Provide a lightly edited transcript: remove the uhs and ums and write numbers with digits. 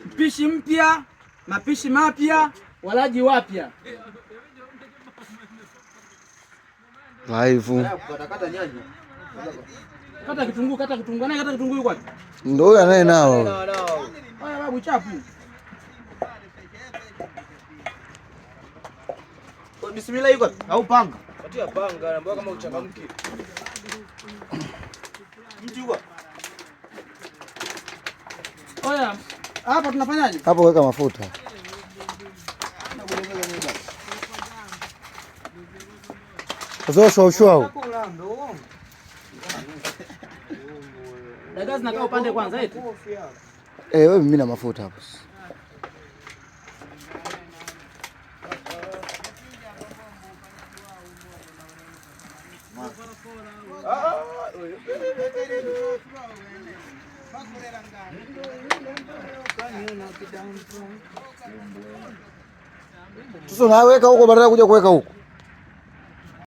Mpishi mpya, mapishi mapya, walaji wapya. Live. Kata kitunguu, kata kitunguu. Anaye kata kitunguu yuko wapi? Ndio huyo anaye nao. Haya babu chapu. Bismillah yuko au panga? Patia panga, naambiwa kama uchangamki. Mtu yuko. Oya, hapa tunafanyaje? Hapo weka mafuta. Sasa shwa. Dagaa zinakaa upande kwanza eti. Eh, wewe mimi na mafuta hapo. Sasa unaweka huko badala kuja kuweka huko.